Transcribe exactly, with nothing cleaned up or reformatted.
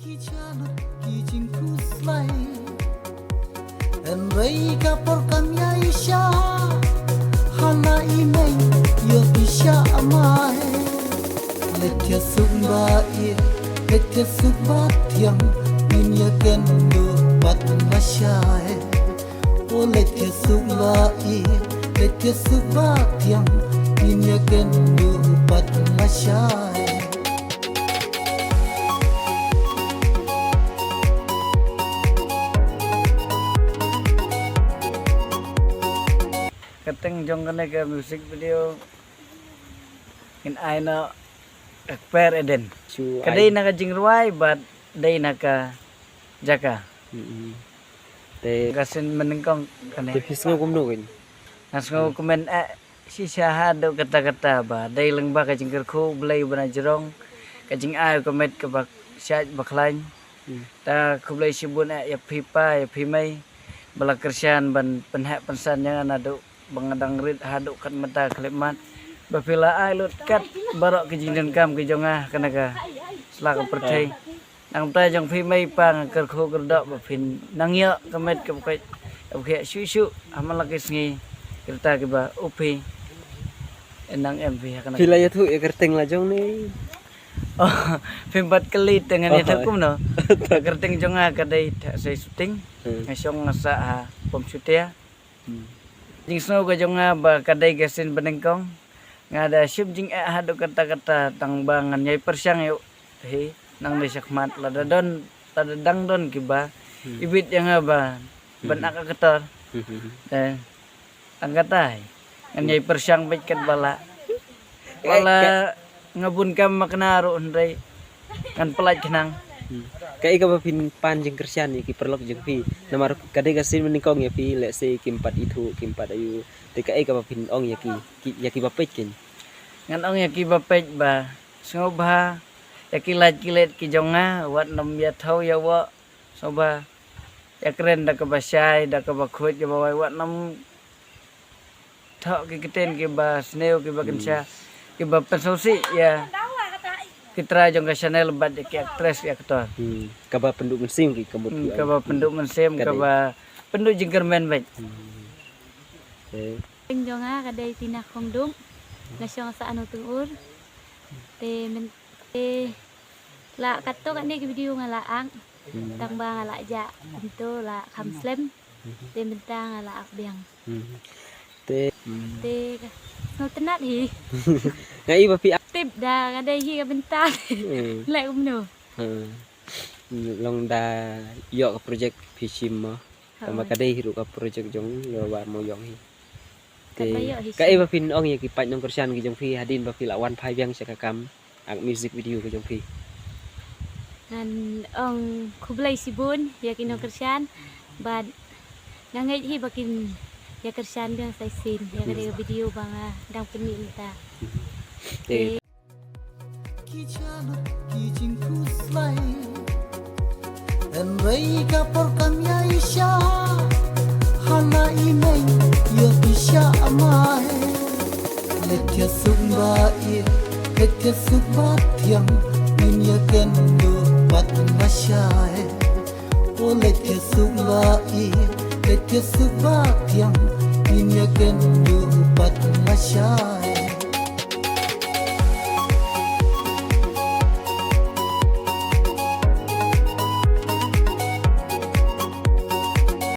Ki jana ki jingkhuslai. Hynrei ka por kam ïaishah. Hana i mei ïoh ki shah mai. Leit ïa suk ba ïeit, leit ïa suk ba thiang. Ngin ïa kynduh pat lashai. O leit ïa suk ba ïeit, leit ïa suk ba thiang. Ngin ïa kynduh pat lashai. Kyrteng jong kane ka music video ngin ai noh ka Kper Eden. Shu Ka ai. dei na ka jingrwai bad dei na ka jaka. Mm-mm. Te Ka sien mynnyngkong kane. Te phi sngew kumno kane? Nga sngew kumne eh shisha haduh katta katta ba dei lyngba ka jingkyrkhu Blei ba na jrong, ka jingai ka met kaba shait ba khlaiñ. Hmm. Ta khublei shibun eh ïa phi pa ïa phi mei ba la kyrshan ban pynheh pynsan ïa nga naduh ba nga dang rit haduh kat mynta khyllipmat. Ba phi la ai lut kat baroh ki jingdonkam ki jong nga ha kane ka sla ka pyrthei. Nangta jong phi mei pa nga kyrkhu kyrdoh ba phin nang ïoh ka met kaba koit kaba khiah shuh shuh ha man la ki sngi, kita kiba u phi nang em phi ha kane. Phi la ïathuh ïa kyrteng la jong ne? Oh, phim pat kylli te ngan Oh. ïathuh kumno. Ka kyrteng jong nga ka dei Thah Sei Suting. Hmm. Nga shong nga sah ha Pom Shutia. Hmm. Jingsngew ka jong nga ba ka dei ka sien banyngkong. Nga da shim jingeh haduh katta katta tang ba ngan ïai pyrshang ïa u hi nangne shakhmat, lada don, lada dang don kiba Hmm. ibit ïa nga ba ban Hmm. ak actor. Hmm. Te tang katai ngan ïai pyrshang beit katba lah. Ka, Wala ka nga bun kam ma kane ruh hynrei ngan pyllait khnang. Hmm. Kaei kaba phin pan jingkyrshan ïa ki paralok jong phi? Namar ka dei ka sien banyngkong ïa phi, lehse kim pat ithuh, kim pat ïohi. Te kaei kaba phin ong ïa ki, ki, ïa kiba peit keiñ? Ngan ong ïa kiba peit ba sngewbha ïa ki lait ki let ki jong nga, wat nym ïathaw ïa u, sngewbha ïakren da kaba shai, da kaba khuid, kaba wai, wat nym thoh ki ktien kiba sniew, kiba Hmm. kynsha, kiba pynsngewsih ïa ki trai jong ka channel bad ïa ki actress, ki actor. Hmm. Kaba pynduh mynsiem ki ka mut Hmm, ki kaba ong. Pynduh mynsiem, Ka dei. Kaba pynduh jingkyrmen bad. Hmm. Okay. Kyrteng jong nga ka dei Tina Khongdum. Nga shong sah Anu Tungur. Te men, te la katto katne ki video nga la act. Hmm. Tang ba nga la jah kumto la kham slem. Hmm. Te mynta nga la act biang. Hmm. Te, hmm. Te ka sngewtynnat hi. Nga i ba phi act. Tip da ka dei hi ka bynta. Hmm. Leh kumno. Hmm. Long da ïoh ka project phi shim mo. Tang ba Hooid. Ka dei hi ruh ka project jong Lorwa Mawïong hi. Te, Katba ïoh hi kaei shim. Ba phin ong ïa ki paid nongkyrshan ki jong phi hadien ba phi la wan phai biang sha ka kam act music video ka jong phi? Ngan ong khublei shibun ïa ki nongkyrshan bad nga ngeit hi ba kin ïa kyrshan biang sa shisien ïa ka Hmm. dei ka video ba nga dang pynmih mynta. Hmm. Te Te Ki jana ki jingkhuslai. Hynrei ka por kam ïaishah. Hana i mei ïoh ki shah mai. Leit ïa suk ba ïeit, leit ïa suk ba thiang. Ngin ïa kynduh pat lashai. O leit ïa suk ba ïeit, leit ïa suk ba thiang. Ngin ïa kynduh pat lashai.